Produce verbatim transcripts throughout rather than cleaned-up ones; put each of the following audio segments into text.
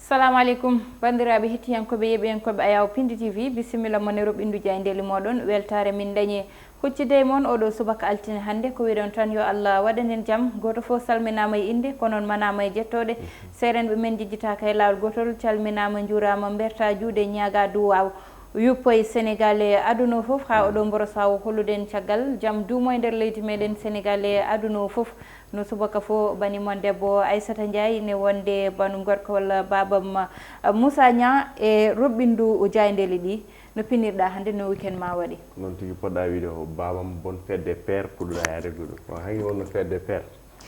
Salamu aleykum, banndiraaɓe hettiyankooɓe, yeeɓiyankooɓe Ayaw Pindi T V, bisimilla mon e roɓindu jaayndeeli mooɗon. Weltaare min dañi huccide e mon oɗo subaka altine hannde. Ko wiɗon tan, yo Allah waɗan en jam. Gooto fof salminaama e innde, ko noon manaama e jettooɗe. Seerenɓe men jejjitaaka e laawol gootol, calminaama, njuuraama, mberta juuɗe, ñaaga duwaaw. Yuppoy Senegal e aduna o fof, haa oɗo mboro sawo holluɗen caggal jam duumo e nder leydi meɗen Senegal e aduna o fof. No subaka fof, bani mon debbo Aissata Ndiaye ne wonde banu gorko walla babam, eh, Moussa Niang e roɓɓindu jaayndeeli ɗi. No pinirɗa hannde, no weekend ma waɗi? Noon tigi poɗɗa wiide ko babam bonne fête des pères puɗɗoɗa yaade guɗo. Ko hanki wonno fête des pères.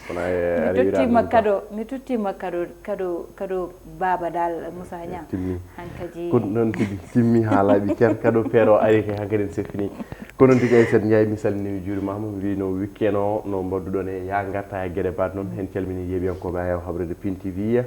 Kono ay, mi aɗa wiira tottima ɗum kam. Kado, mi tottima kado, kado, kado baaba dal Moussa Niang. Timmi. Hankaji. Ko noon tigi timmi haa laaɓi cer kado peero ari kay hankadi en sefini. Ko noon tigi Aissata Ndiaye, mi salmini mi juurimaama, mi wiino weekend o no mbaɗduɗon e ya ngarta e geɗe baɗ noon. En calmini yeeɓiyankooɓe Ayaw Habrede Pin T V.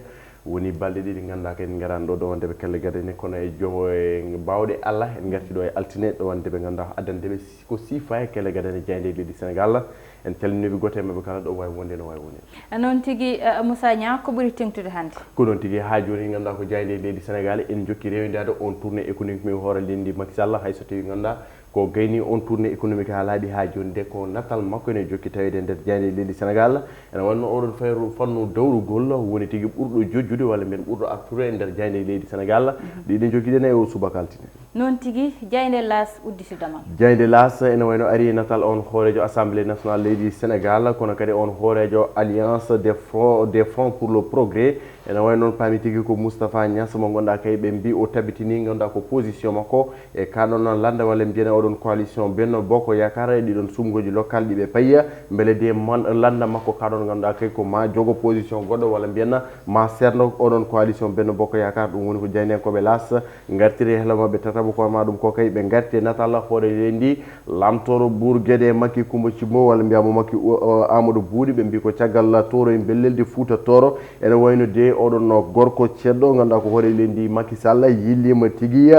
Woni balɗe ɗiɗi ngannduɗaa ko en ngaraani ɗo ɗowande ɓe kelle gadane, kono e jogo e baawɗe Allah en ngarti ɗo e altine ɗowande ɓe ngannduɗaa addande ɓe si-, ko siifa e kelle gadane jaaynde leydi Senegal. En calminiiɓe gooto e maɓɓe kala ɗo waawi wonde no waawi wonde. Noon tigi, eh, Moussa Niang, ko ɓuri teŋtude hannde? Ko noon tigi, haa jooni ngannduɗaa ko jaaynde leydi Senegal en jokki rewindaade on tournée économique mi hoore leydi Macky Sall, hay so tawii ngannduɗaa ko gayni on tournée économique haa laaɓi haa jooni de ko natal makko ene jokki taweede e nder jaaynde leydi Senegal. Ene wonno oɗon fayru fannu dawrugol woni tigi ɓurɗo jojjude walla mbiyen ɓurɗo artude e nder jaaynde leydi Senegal. Ɗiɗi jokkiɗen e o subaka altine. Noon tigi, jaaynde L'As udditi damal. Jaaynde L'As ene wayno ari e natal on hooreejo Assemblée nationale leydi Senegal, kono kadi on hooreejo Alliance des Fronts, des Fronts pour le Progrès. Ene wayno noon paami tigi ko Moustapha Niass mo ngannduɗaa kay ɓe mbi o tabitini ngannduɗaa ko position makko e ka ɗon lannda walla mbiyen oɗon coalition Benno Bokk Yaakaar e ɗiɗon sumgooji local ɗi ɓe payi, mbele de man lannda makko ka ɗon ngannduɗaa kay ko ma jogo position goɗɗo walla mbiyen ma serndo oɗon coalition Benno Bokk Yaakaar. Ɗum woni ko jaayndiyankooɓe L'As ngartiri e helo maɓɓe tataɓo ko ma ɗum ko kay ɓe ngarti e natal hoore leydi ndi, Lamtooro Buur Gede Makki Kumba Cimbo walla mbiyamo Makki, o, o, Amadou Buuɗi, ɓe mbi ko caggal tooro e mbelleldi Fuuta Tooro. Ene wayno de oɗon no gorko ceɗɗo, ngannduɗaa ko hoore leydi Macky Sall, yillima tigi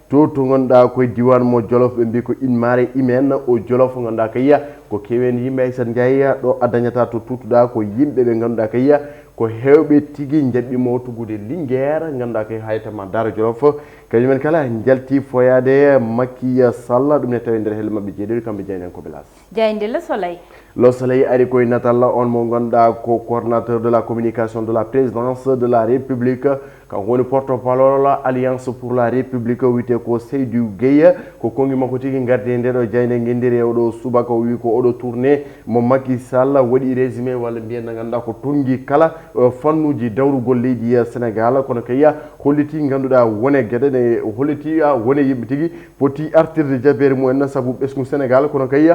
to, to ngannduɗaa koye diiwaan mo Jolof, ɓe mbi ko Inmare Imen o Jolof, ngannduɗaa kay ko keewen yimɓe Aissata Ndiaye ɗo a dañata to tuttuɗaa ko yimɓe ɓe ngannduɗaa kay ko heewɓe tigi njaɓɓi mo tugude Linguère, ngannduɗaa kay hay tama Daara Jolof, kañumen kala njalti foyaade Macky Sall, ɗum ne tawi nder helle maɓɓe jeeɗiɗo kamɓe jaayndiyankooɓe L'As. Jaaynde Le Soleil. Le Soleil ari koye natal on mo ngannduɗaa ko coordonnateur de la communication de la présidence de la République, kanko woni porte-parole Alliance pour la République, wiyetee ko Seydou Gueye. Ko konngi makko tigi ngardi e ndeɗo jaaynde ngenndiri e oɗo subaka, o wi ko oɗo tournée mo Macky Sall waɗi résumé walla mbiyen ngannduɗaa ko tonngi kala, eh, fannuuji dawrugol leydi, eh, Senegal, kono kay holliti ngannduɗaa wone geɗe ɗe holliti, ah, wone yimɓe tigi poti artirde jabeere mumen sabu ɓesngu Senegal, kono kay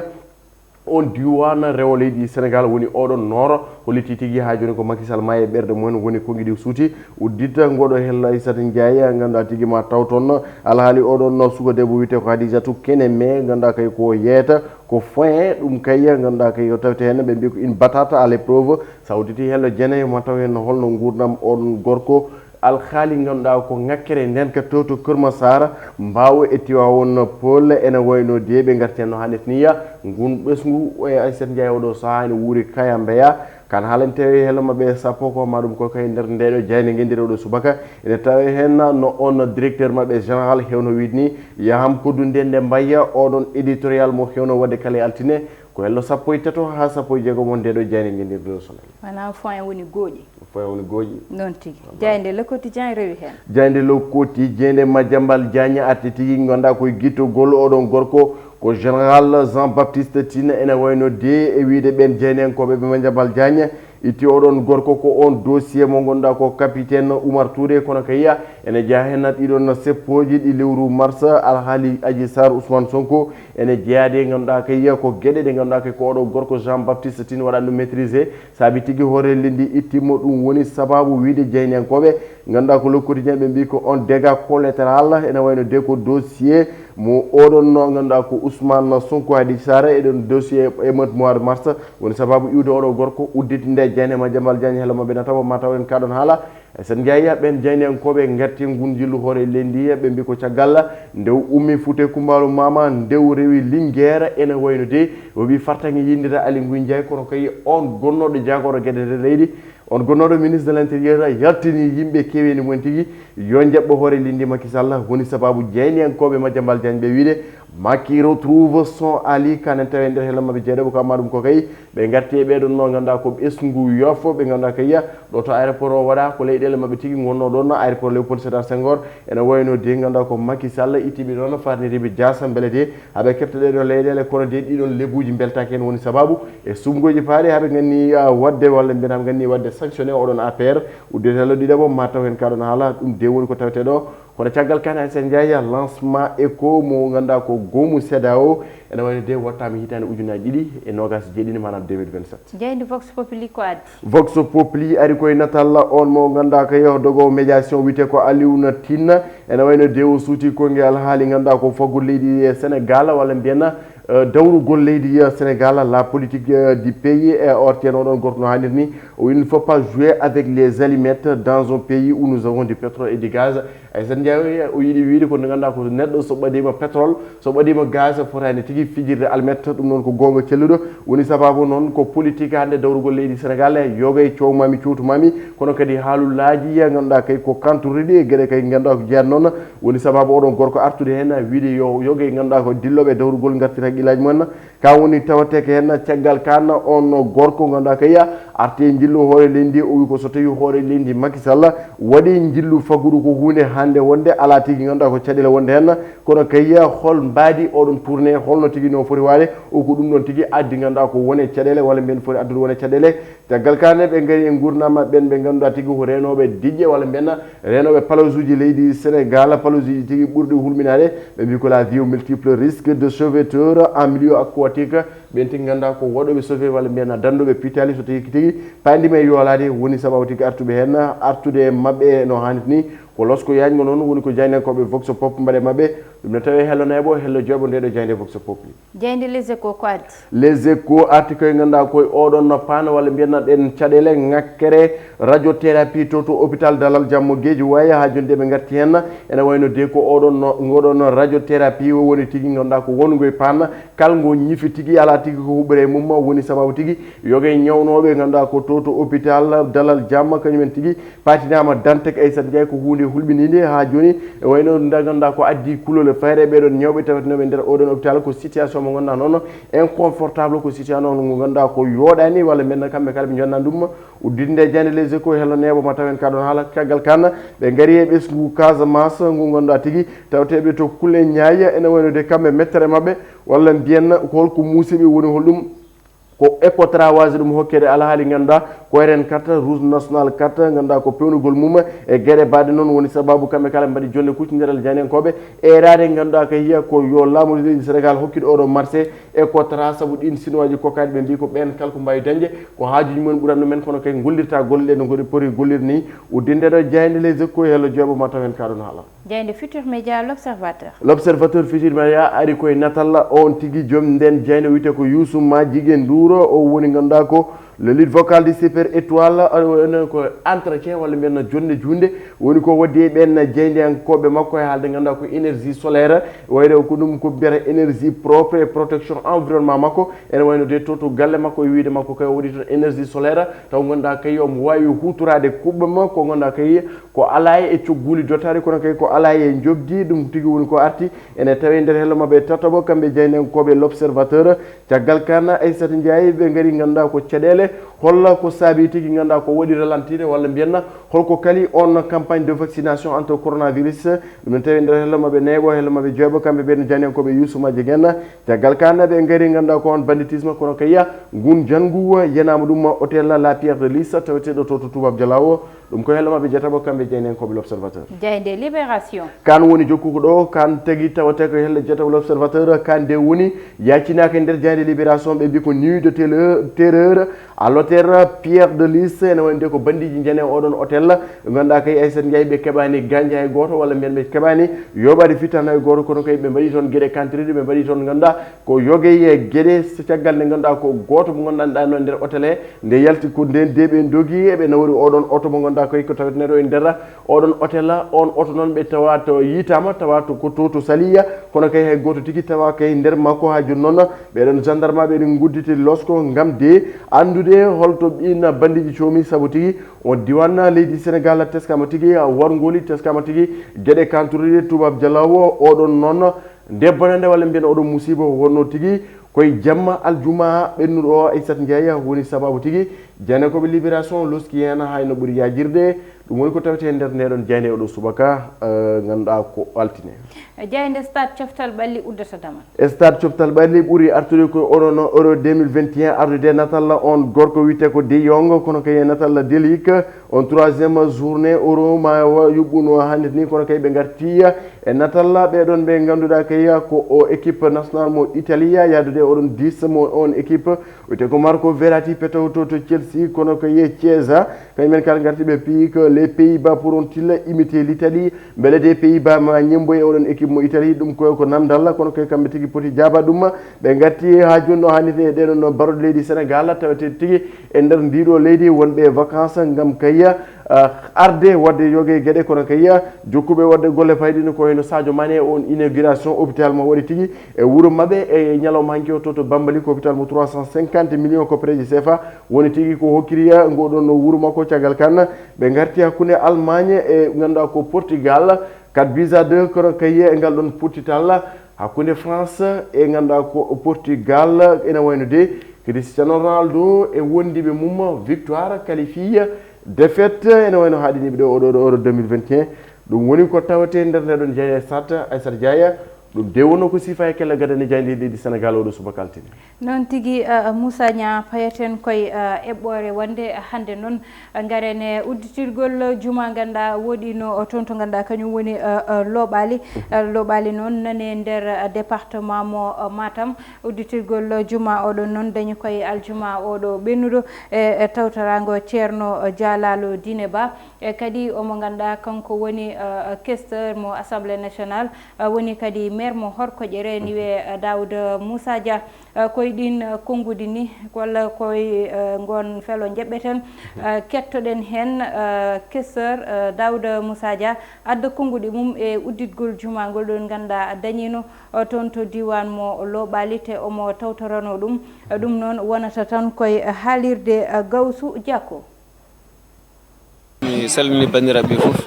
on diiwaan rewo leydi Senegal woni oɗon nooro, holliti tigi haa jooni ko Macky Sall ma e ɓerɗe mumen woni ko ngiɗi suuti. Uddita ngoɗo hello Aissata Ndiaye, ngannduɗaa tigi ma taw toon alhaali oɗon no suka debbo wiyetee ko Khadijatou Keneme, ngannduɗaa kay ko yeeta, ko foin, ɗum kay ngannduɗaa kay yo tawte heen, ɓe mbi ko une batata à l'épreuve. Sa udditi hello Jene ma taw heen holno nguurndam on gorko alhaali ngannduɗaa ko ŋakkere nden ka to to Kër Massar, Mbaaw e Tivaouane Peulh, ene wayno de ɓe ngarti heen no hannde niya. Ngun ɓesngu e Aissata Ndiaye oɗo sahaa ene wuuri kaya mbeya. Kan haalante e helo maɓɓe sappo ko ma ɗum ko kay nder ndeɗo jaaynde ngenndiri oɗo subaka. Ene tawe heen no on directeur maɓɓe général hewno wiide ni, yaham koddu nden nde mbayya oɗon éditorial mo hewno waɗde kala e altine. Ko hello sappo e tato haa sappo e jeegom on ndeɗo jaaynde ngenndiri Le Soleil. Maanaam foin woni gooƴi. Foin woni gooƴi. Noon tigi. Jaaynde Le Quotidien rewi heen. Jaaynde Le Quotidien nde Madiambal Diagne arti tigi ngannduɗaa koye gittogol oɗon gorko ko général Jean Baptiste Tine, ene wayno de e wiide ɓeen jaayndiyankooɓe ɓe Madiambal Diagne itti oɗon gorko ko on dossier mo ngannduɗaa ko capitaine Oumar Touré, kono kay ene jeyaa heen ɗiɗon seppooji ɗi lewru mars alhaali Adji Sarr Ousmane Sonko ene jeyaa de ngannduɗaa kay ko geɗe ɗe ngannduɗaa kay ko oɗo gorko Jean Baptiste Tine waɗa ɗum maîtrisé. Saabi tigi hoore leydi ittiima ɗum woni sabaabu wiyde jaayndiyankooɓe ngannduɗaa ko Le Quotidien ɓe mbi ko on dégât collatéral ene wayno de ko dossier mo oɗon no ngannduɗaa ko Ousmane Sonko Adji Sarr e ɗon dossier e mois de mars woni sabaabu iwde oɗo gorko udditi nde jaaynde Madiambal Diagne helo maɓɓe na tawa ma taw en kaɗon haala. E sen njeyaa ɓeen jaayndiyankooɓe ngarti ngun njillu hoore leydi ɓe mbi ko caggal nde o ummi Fuuta e Kumbaalu Maama nde o rewi Linguère ene wayno de o wi fartaŋŋe yindira Ali Nguy Ndiaye kono kay on gonnooɗo jaagorɗo geɗe leydi On gonnooɗo ministre de l'intérieur yaltini yimɓe keewi e mum en tigi yo njaɓɓo hoore leydi Macky Sall, woni sababu jeyniyankooɓe Madiambal Diagne ɓe wiide Macky retrouve son ali. Kanen tawi e nder hello maɓɓe jeeɗo ko amma ɗum ko kay ɓe ngarti e ɓeɗon no ngannduɗaa ko ɓesngu yofo ɓe ngannduɗaa kay ya ɗo to aéroport o waɗa ko leyɗeele maɓɓe tigi ngonno ɗon aéroport Léopold Sédar Senghor. Ene wayno de ngannduɗaa ko Macky Sall ittiɓe ɗon farniriɓe jaasa mbele de haɓe kefta ɗeɗon leyɗeele kono de ɗiɗon lebuuji mbeltaaki heen woni sababu e sumgooji paaɗi haɓe nganni ah, waɗde walla mbiyen haɓe nganni waɗde sanctionné oɗon A P R. Udditelo ɗiɗaɓo ma taw heen kaɗon haala ɗum de woni ko tawete ɗo. Kono caggal kan Aysata Ndiaye lancement éco mo ngannduɗaa ko goomu seda o ene wayno de wattaama hitaande ujunnaji ɗiɗi e noogas e jeeɗiɗi maanaam deux mille vingt-sept. Jeyndi Vox Populi ko addi. Vox Populi ari koye natalla on mo ngannduɗaa ko yeho dogo médiation wiyte ko Alioune Tine. Ene wayno de o suuti konge alhaali ngannduɗaa ko faggudu leydi e Sénégal walla mbiyen eh, dawrugol leydi eh, Sénégal, la politique eh, du pays e ortien oɗon gorko no hannir ni. O il ne faut pas jouer avec les allumettes dans un pays où nous avons du pétrole et du gaz. Aysata Ndiaye o yiɗi wiide ko nde ngannduɗaa ko neɗɗo so ɓadima pétrole so ɓadima gaz fotaani tigi fijirde almet ɗum noon ko goonga celluɗo. Woni sababu noon ko politique hannde dawrugol leydi Sénégal e yoga e cowmami cowtumami kono kadi haalulaaji ngannduɗaa kay ko kanturuɗi e geɗe kay ngannduɗaa ko jeyan noon. Woni sababu oɗon gorko artude heen wiide yo yoga e ngannduɗaa ko dillooɓe dawrugol ngartir haqqillaaji mumen. Ka woni tawateke heen caggal kan on gorko ngannduɗaa kay arti e njillu hoore leydi o wi ko so tawi hoore leydi Macky Sall waɗi njillu faggudu ko huunde hannde wonde alaa tigi ngannduɗaa ko caɗeele wonde heen. Kono kay hol mbaadi oɗon tourné holno tigi no foti waade o ko ɗum ɗon tigi addi ngannduɗaa ko wone caɗeele walla mbiyen foti addude wone caɗeele. Caggal kane ɓe ngari e gurnama ɓen ɓe ngannduɗaa tigi ko renooɓe diƴƴe walla mbiyen renooɓe palasuji leydi Sénégal palasuji tigi ɓurɗi hulminaade. Ɓe mbi ko la vie aux multiples risques de sauveteur en milieu aquatique. Ɓen tigi ngannduɗaa ko waɗooɓe sauvé walla mbiyen dannduɓe pitali so tigi tigi payndima e yoolaade woni sababu tigi artuɓe heen artude e maɓɓe no haanit ni. Ko losko yaajngo noon woni ko jaynankooɓe Vox Pop mbaɗe maɓɓe. Ɗum ne tawi hello neeɓo hello joɓo nde ɗo jaynde Vox Populi. Jeyndi Les Échos ko addi. Les Échos arti koye ngannduɗaa koye oɗon no paana walla mbiyen ɗen caɗeele ŋakkere radiothérapie to to hôpital Dalal Jammo Guédiawaye haa jooni de ɓe ngarti heen. Ene wayno de ko oɗon no ngoɗon radiothérapie o woni tigi ngannduɗaa ko wongo e paana kal ngo ñifi tigi alaa tigi ko huɓɓere e mum woni sababu tigi yoga e ñawnooɓe ngannduɗaa ko to to hôpital Dalal Jamma kañumen tigi patinama Dantec Aysata Ndiaye ko huunde hulɓininde haa jooni. E wayno nde ngannduɗaa ko addi kulol e fayre ɓeɗon ñawɓe tawetenoɓe nder oɗon hôpital ko situation mo ngannduɗaa noon inconfortable ko situation noon ngo ngannduɗaa ko yooɗani walla mbiyen kamɓe kala ɓe jonna ɗum. Udditde e jande Les Échos hello neeɓo ma taw en kaɗon haala caggal kan ɓe ngari e ɓesngu Casamance ngu ngannduɗaa tigi tawteɓe to Kulle Ñaaya ene wayno de kamɓe mettere maɓɓe walla mbiyen ko holko muusiɓe woni holɗum. Ko éco travage ɗum hokkede alhaali ngannduɗaa ko eren carte rouge national carte ngannduɗaa ko pewnugol mum e geɗe baɗe noon woni sababu kamɓe kala mbaɗi jonde kuccidiral jaynenkooɓe. Eeraade ngannduɗaa ko yiya ko yo laamu leydi Sénégal hokkiɗo oɗo marché e contrat sabu ɗin sinooji kokkaɗi ɓe mbi ko ɓen kala ko mbawi dañde ko haajuji mumen ɓuranno men kono kay gollirta golle ɗe no goɗi poti gollirde ni. Uddinde ɗo jayde Les Échos hello joɓo ma taw en kaɗon haala. Jayde Futur Média, L'Observateur. L'Observateur Futur Média ari koye natal on tigi joom nden jayde wiyte ko Youssouma Jiguen Ndour o woni ngannduɗaa ko le lead vocal de Super Étoile. Ene ko entretien walla mbiyen jonde junde woni ko waddi e ɓen jeydiyankooɓe makko e haalde ngannduɗaa ko énergie solaire wayde ko ɗum ko mbiyata énergie propre e protection environnement makko. Ene wayno de to to galle makko e wiide makko kay o waɗi toon énergie solaire taw ngannduɗaa kay omo wawi hutorade kuɓɓam ko ngannduɗaa kay ko alaa e cogguuli dottaɗi kono kay ko alaa e njoɓdi ɗum tigi woni ko arti. Ene tawi nder hello maɓɓe tataɓo kamɓe jaynenkooɓe L'Observateur. Caggal kan Aysata Ndiaye ɓe ngari ngannduɗaa ko caɗeele holla ko saabi tigi ngannduɗaa ko waɗi ralentire walla mbiyenna holko kali on campagne de vaccination entre coronavirus. Ɗum ne tawi nder hello maɓɓe neeɓo hello maɓɓe joyɓo kamɓe ɓen jaynenkooɓe Youssouma Jiguen. Caggal kan ɓe ngari ngannduɗaa ko on banditisme kono kay ngun janngu yenama ɗum hôtel La Pierre de Lys taweteɗo to to Toubab Dialaw. Ɗum ko hello maɓɓe jeetaɓo kamɓe jeynen koɓe L'Observateur. Jeyde Libération. Kan woni jokkuko ɗo kan tagi tawate ko helle jeetaɓo L'Observateur kan de woni yaccinaaka e nder jeyde Libération ɓe mbi ko nuit de terreur, terreur à l'hôtel Pierre de Lys ene woni de ko bandiji jene oɗon hôtel. Ɓe ngannduɗaa kay Aysata Ndiaye ɓe keɓani ganja hay gooto walla mbiyen ɓe keɓani yoɓade fittana hay gooto kono kay ɓe mbaɗi toon geɗe kantirɗe ɓe mbaɗi toon ngannduɗaa ko yoge e geɗe caggal nde ngannduɗaa ko gooto mo ngannduɗaa ɗa no nder hôtel he nde yalti ko nden de ɓe dogi eɓe nawori oɗon oto mo ngannduɗaa Koy ko tawetnoo e nder oɗon hôtel, on oto noon ɓe tawa to yiitaama, tawa to ko to, to Saliya, kono kay hay gooto tigi tawa kay nder makko. Haa jooni noon ɓeɗon gendarmeɓe eɗen ngudditi losko ngam de anndude holto ɗiin bandiiji coomi, sabu tigi on diiwaan leydi Senegal teskama tigi, warngoli teskama tigi, geɗe kanturuɗe Toubab Dialaw, oɗon noon nde bonande walla mbiyen oɗo musiba wonno tigi koye jamma aljuma ɓennuɗo o Aissata Ndiaye woni sababu tigi. Jane koɓe Libération loski hen hayno ɓuri yajirde. Ɗum woni ko tawete e nder ndeɗon jayde oɗo subaka, eh, ganduɗa ko altine. Jayde stade coftal ɓalli uddata damal. E stade coftal ɓalli ɓuri artude ko onon euro deux mille vingt et un, ardude natal on gorko wiyete ko De Jong, kono kay natal De Ligt, on troisième journée euro ma wa yuɓɓuno hannde ni, kono kay ɓe garti e natal ɓe ɗon ɓe ganduɗa kay ko o équipe nationale mo Italie, yaadude oɗon dix mo on équipe wiyete ko Marco Verratti, petoto to Chelsea, kono ko ye Chiesa, kañum en kala garti ɓe piyi ko les Pays-Bas pour on tilla imiter l'Italie, beele de Pays-Bas ma ñembo e oɗon équipe mo Italie, ɗum ko, ko namdal, kono koye kamɓe tigi poti jaaba ɗum. Ɓe garti ha joni no hannirde e ɗeɗon no baroɗe leydi Sénégal, tawete tigi e nder ndiɗo leydi wonɓe e vacances ngam kay, ah, arde wadde yoge gueɗe, kono kay jokkuɓe wadde golle fayɗini ko wayno Sadio Mané, on inauguration hôpital mo waɗi tigi e wuuro maɓɓe e ñalawma hanki o to, to Bambali, ko hôpital mo trois cent cinquante millions koppereji C F A woni tigi ko hokkiri ngoɗon no wuuro makko. Caggal kan ɓe garti hakkunde Allemagne e ganduɗa ko Portugal, quatre buts à deux, kono kay e ngal ɗon pottital hakkunde France e ganduɗa ko Portugal ene wayno de Cristiano Ronaldo e wondiɓe mum victoire qualifié défaite ene wayno haɗiniɓe ɗo oɗo ɗo euro deux mille vingt et un. Ɗum woni ko tawete nder ndeɗon jeyde sat Aissata Diaye. Ɗum de wonno ko sifa e kella gadani jayde leydi Sénégal oɗo subaka altine. Noon tigi, eh, Moussa Niang, payaten koye, eh, eɓɓoore wonde hannde noon, eh, ngaren e udditirgol juma ngannduɗaa woɗino toon to ngannduɗaa kañum woni, eh, eh, Looɓaali. Eh, Looɓaali noon nani e nder, eh, département mo, eh, Matam. Udditirgol juma oɗon noon dañi koye aljuma oɗo ɓennuɗo e, e tawtoraango Ceerno, eh, Jaalaalo Diine Ba. E kadi omo ngannduɗaa kanko woni, eh, eh, questeur mo Assemblée nationale, eh, woni kadi maire mo Horkoƴere, ni wiyee, eh, Daouda Moussa Dia. Eh, koye ɗin, eh, konnguɗi ni, walla koye, eh, ngon felo njeɓɓeten, eh, kettoɗen heen, eh, questeur, eh, Daouda Moussa Dia, adda konnguɗi mum e udditgol juma ngol ɗon ngannduɗaa dañiino, eh, toon to diiwaan mo Looɓaali, te omo tawtorano ɗum. Eh, ɗum noon wonata tan koye haalirde, eh, Gawsu Diako. Mi salmini banndiraaɓe ɓe fof.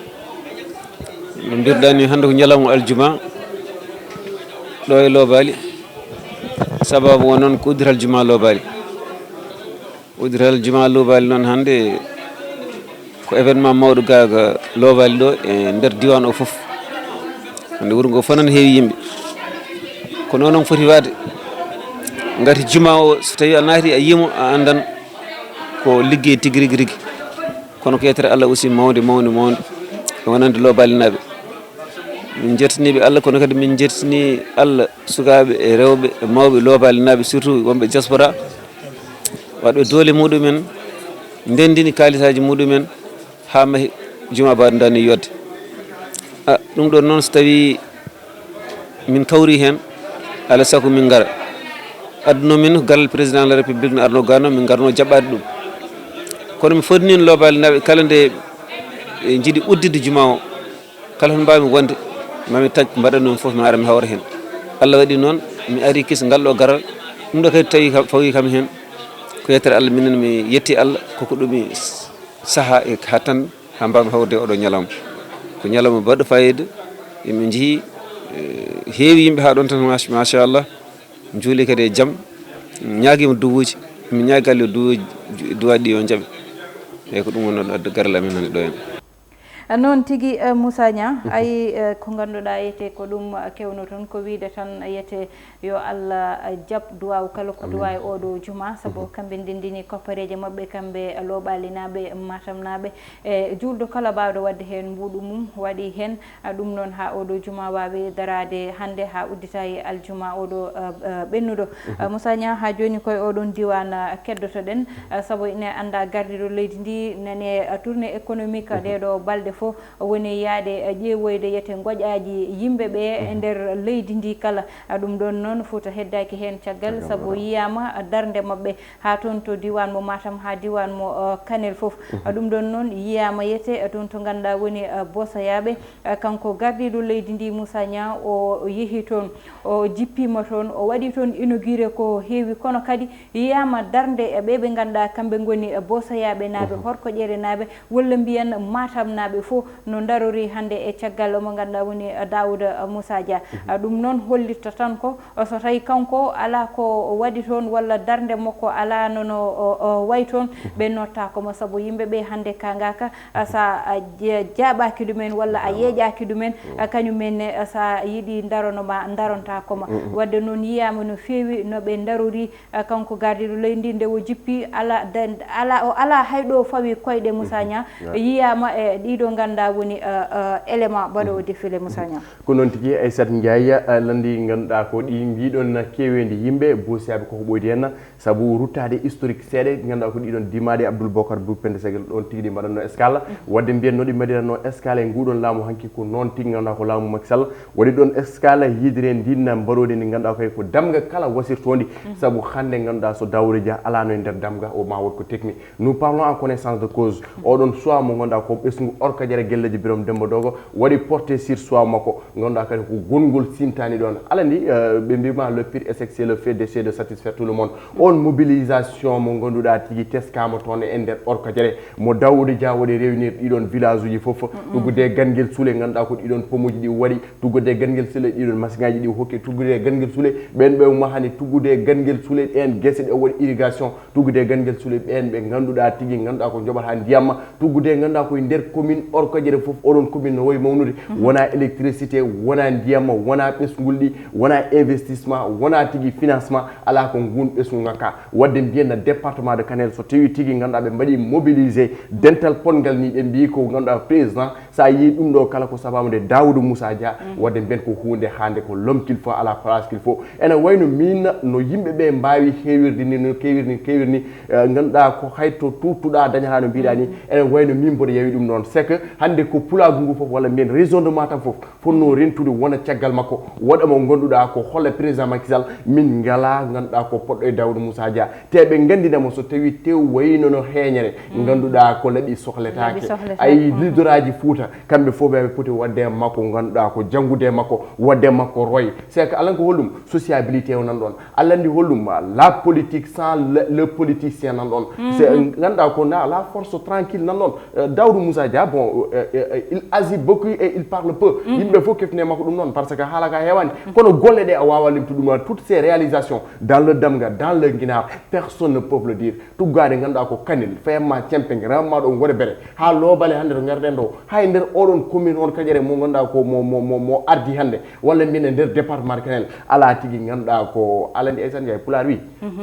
No mbiruɗaa ni, hannde ko ñalawma aljuma ɗo e Loobaali. Sababu o noon ko uddital juma Loobaali. Uddital juma Loobaali noon hannde ko événement mawɗo ga, ga Loobaali ɗo e nder diiwaan o fof. Hannde wuro ngo fof noon heewi yimɓe. Ko noon on foti waade. Ngati juma o, so tawi a naati a yiimo, a anndan ko liggey tigi rigi rigi. Kono ko yettere Allah aussi mawnde, mawnde, mawnde. E wonande Loobalinaaɓe. Min njettaniiɓe Allah, kono kadi min njettani Allah sukaaɓe e rewɓe e mawɓe Loobalinaaɓe, surtout wonɓe diaspora. Waɗɓe doole muɗumen, ndendini kaalisaaji muɗumen, haa mahi juma baɗo dani yodde. A, ɗum ɗon noon, so tawi min kawri heen, alaa sago min ngara. Adduno min ko garal président de la République no arno gano, min ngarno jaɓɓaade ɗum. Kono mi fodnino Loobaali naaɓe kala nde ɓe njiɗi udditde juma o, kala hono mbaawmi wonde, mami taƴ mbaɗa ɗum fof, mi ara mi hawra heen. Allah waɗi noon, mi ari kis ngal ɗo garal. Ɗum ɗo kadi tawi kam, fawi kam heen. Ko yettere Allah, minen mi yetti Allah, koko ɗumi saha e hattan, haa mbaawmi hawrude oɗo ñalawma. Ko ñalawma baɗɗo fayida, yimɓe njehi, eh, heewi yimɓe haa ɗon tan, mach-, machallah. Njuuli kadi e jam, ñaagiima duwuuji, mi ñaagali duwuuji, duwaaɗi ɗi yo jaɓe. Eyyi, ko ɗum woni ɗo garal amen hannde ɗo en. Noon tigi, eh, Moussa Niang, ayi, eh, ko ngannduɗaa etee ko ɗum, eh, kewno toon, ko wiyde tan etee yo Allah, eh, jaɓ duwaaw kala ko duwaa e oɗo juma, sabu kamɓe ndendini koppareeje maɓɓe, kamɓe Looɓaalinaaɓe, Matamnaaɓe, e juulɗo kala baawɗo waɗde heen mbuuɗu mum, waɗi heen, a, ɗum noon haa oɗo juma waawi daraade hannde haa uddita e aljuma oɗo, eh, eh, ɓennuɗo. Eh, Moussa Niang, haa jooni koye oɗon diiwaan, eh, keddotoɗen, eh, sabu ine anndaa gardiiɗo leydi ndi nani, eh, tournée économique ɗeeɗo balɗe fof woni yahde, eh, ƴeewoyde yete ngoƴaaji yimɓe ɓe e nder leydi ndi kala. Ah, ɗum ɗoon noon, Fuuta heddaaki heen caggal, sabu yiyaama, ah, darnde maɓɓe haa toon to diiwaan mo Matam, haa diiwaan mo, ah, Kanel fof. Ah, ɗum ɗoon noon, yiyaama yete, ah, toon to ngannduɗaa woni, ah, Bosoyaaɓe. Ah, kanko gardiiɗo leydi ndi, Moussa Niang, o, o yehi toon, o jippiima toon, o waɗi toon inauguré ko heewi, kono kadi yiyaama darnde e ɓe ɓe ngannduɗaa kamɓe ngoni, eh, Bosoyaaɓe naaɓe, Horkoƴere naaɓe, walla mbiyen Matam naaɓe fof no ndarori hannde e caggal mo ngannduɗaa woni, eh, Daouda, eh, Moussa Dia. Ah, ɗum noon hollitta tan ko, eh, so tawi kanko alaa ko waɗi toon walla darnde makko alaa no, no, o, o wayi toon, ɓe nottaako mo, sabu yimɓe ɓe hannde kaangaaka, ah, so a je-, jaaɓaaki ɗumen walla a yeeƴaaki ɗumen, ah, kañum en ne, ah, so a yiɗi ndarono ma, ndarontaako ma. Waɗde noon yiyaama no feewi no ɓe ndarori, ah, kanko gardiiɗo leydi ndi nde o jippi, ala, de-, ala, o alaa hay ɗo fawi koyɗe Moussa Niang, yiyaama e ɗiɗo ngannduɗaa woni, ah, ah, élément mbaɗoowo défilé Moussa Niang. Ko noon tigi, Aissata Ndiaye, ah, lanndi ngannduɗaa ko ɗi mbiɗon keeweendi yimɓe, Bosoyaaɓe koko ɓooydi en, sabu ruttaade historique seeɗa, ngannduɗaa ko ɗiɗon dimaaɗi Abdoul Bokar Bourg Pende Segel ɗoon tigi ɗi mbaɗatno escale. Waɗde mbiyen no ɗi mbaɗiratno escale e nguɗon laamu hanki ko noon tigi ngannduɗaa ko laamu Macky Sall. Waɗi ɗoon escale yidire ndin mbaroodi ndi ngannduɗaa koye ko damga kala wasirtoondi. Sabu hannde ngannduɗaa so Daouda Dia alaano e nder damga o ma wood ko tekni. Nous parlons en connaissance de cause. Oɗon choix mo ngannduɗaa ko ɓesngu Horkoƴere Gelleejo Birame Demba Dogo waɗi porté sur choix makko. Ngannduɗaa kadi ko gonngol sintaani ɗoon. Alaa ndi, eh, ɓe mbima le pire échec, c'est le fait d'essayer de satisfaire tout le monde. On mobilisation mo ngannduɗaa tigi teskaama toon e nder Horkoƴere. Mo Daouda Dia waɗi réunir ɗiɗon village uji fof. Tuggude e Ganguel Soule ngannduɗaa ko ɗiɗon pomuji ɗi waɗi. Tuggude e Ganguel Soule ɗiɗon masiŋaaji ɗi hokki. Tuggude e Ganguel Soule ɓeen ɓe mahani. Tuggude e Ganguel Soule ɗeen gese ɗe waɗi irrigation. Tuggude e Ganguel Soule ɓeen ɓe ngannduɗaa tigi ngannduɗaa ko njoɓata ndiyam ma. Tuggude e ngannduɗaa ko e nder commune Horkoƴere fof, oɗon commune no wayi mawnude. Wona électricité, wona ndiyam ma, wona ɓesngulɗi, wona investissement, wona tigi financement, alaa ko ngun ɓesngu ngakka. Waɗde mbiyen na département de Kanel so tawi tigi ngannduɗaa ɓe mbaɗi mobilisé dental potngal ni ɓe mbiyi ko ngannduɗaa président. So a yii ɗum ɗo kala ko sababu nde Daouda Moussa Dia, waɗde mbiyen ko huunde hannde ko l'homme qu'il faut à la place qu'il faut. Ene wayno min no yimɓe ɓe mbaawi heewirde ni, no keewirni, keewirni, eh, ngannduɗaa ko hay to tuuttuɗaa dañataa no mbiɗaa ni. Ene wayno min mboɗo yawi ɗum noon. C'est que hannde ko pulaagu ngu fof walla mbiyen région de Matam fof fotno rentude wona caggal makko. Waɗa mo ngannduɗaa ko holla président Macky Sall, min ngalaa ngannduɗaa ko poɗɗo e Daouda Moussa Dia. Te ɓe nganndina mo so tawi tew wayno no heeñere, ngannduɗaa ko laɓi sohletaake. Ay, leaderaaji Fuuta, kamɓe fof ɓe poti waɗde e makko, ngannduɗaa ko janngude e makko, waɗde e makko roy. C'est que alan ko holɗum? Sociabilité o nan ɗoon. Alan ndi holɗum? La politique sans le, le politicien nan ɗoon. C'est, ngannduɗaa ko na la force tranquille nan ɗoon. Euh, Daouda Moussa Dia, bon, euh, euh, euh, il agit beaucoup et il parle peu. Yimɓe fof keftine makko ɗum noon, parce que haala ka heewani. Kono golle ɗe a waawaa limtude ɗum, toutes ses réalisations dans le Damga, dans le Guinaar, personne ne peut le dire. Tuggaade ngannduɗaa ko Kanel, fayamma Cempeng, rewamma ɗo Ngoɗe Bere, haa Loobale hannde to ngarɗen ɗo, hay nder oɗon commune on Kadiare mo ngannduɗaa ko mo, mo, mo, mo ardi hannde, walla mbiyen e nder département de Kanel, alaa tigi ngannduɗaa ko alaa ndi Aissata Ndiaye Pulaar wi.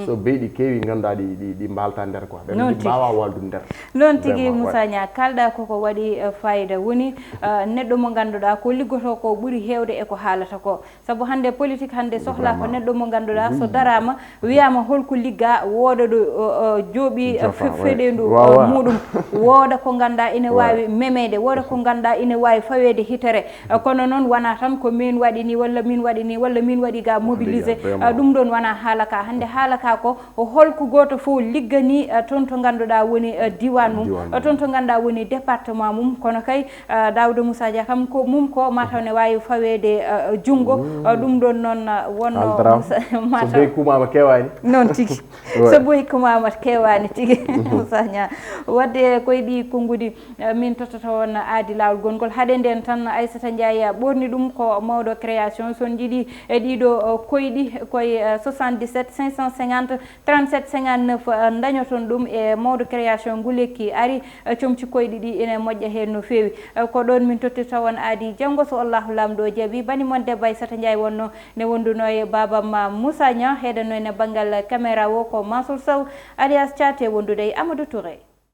So beyɗi keewi ngannduɗaa ɗi, ɗi, ɗi mbaalta nder quoi. Ɓe Noon mbi tigi. Mbaawa waldude nder. Noon tigi. Vraiment, Moussa ouais. Niang, kaalɗaa koko waɗi, eh, fayida. Woni, eh, neɗɗo mo ngannduɗaa ko liggotoo ko ɓuri heewde e ko haalata ko. Sabu hannde politique hannde sohlaa ko neɗɗo mo ngannduɗaa so daraama, wiyaama holko liggaa, wooda ɗo, o, o, jooɓi, eh, fe-, feɗeendu, eh, muɗum. Wooda ko ngannduɗaa ine waawi memeede, wooda ko ngannduɗaa ine waawi faweede hitere. Eh, kono noon wonaa tan ko min waɗi ni walla min waɗi ni walla min waɗi ga mobilisé. Eh, ɗum ɗoon wonaa haala ka. Hannde haala ka ko holko gooto fof liggani, eh, toon to ngannduɗaa woni, eh, diiwaan mum, eh, toon to ngannduɗaa woni département mum. Kono kay, eh, Daouda Moussa Dia kam ko mum ko mataw ne waawi faweede, eh, junngo. Eh, ɗum ɗoon noon, eh, wonno Moussa, so mataw boy kumaama kewaani. Noon tigi. So boy kumaama kewaani tigi. Moussa Niang. Waɗde koye ɗi konnguɗi, eh, min tottata on aadi laawol gongol. Haɗe nden tan Aissata Ndiaye ɓorni ɗum ko mawɗo création. So on njiɗi e ɗiɗo, eh, koyɗi koye, eh, soixante-dix-sept cinq cent cinquante trente-sept cinquante-neuf, eh, dañoton ɗum e mawɗo création ngu lekki ari, eh, comci koyɗi ɗi ene moƴƴa heen no feewi. Eh, ko ɗoon min tottirta on aadi janngo so Allahu Laamɗo jaɓi. Bani mon debbo Aissata Ndiaye wonno ne wonduno e baabam ma Moussa Niang, heɗanno ene banngal caméra o ko Mansour Sow alias Thiaté wondude e Amadou Touré.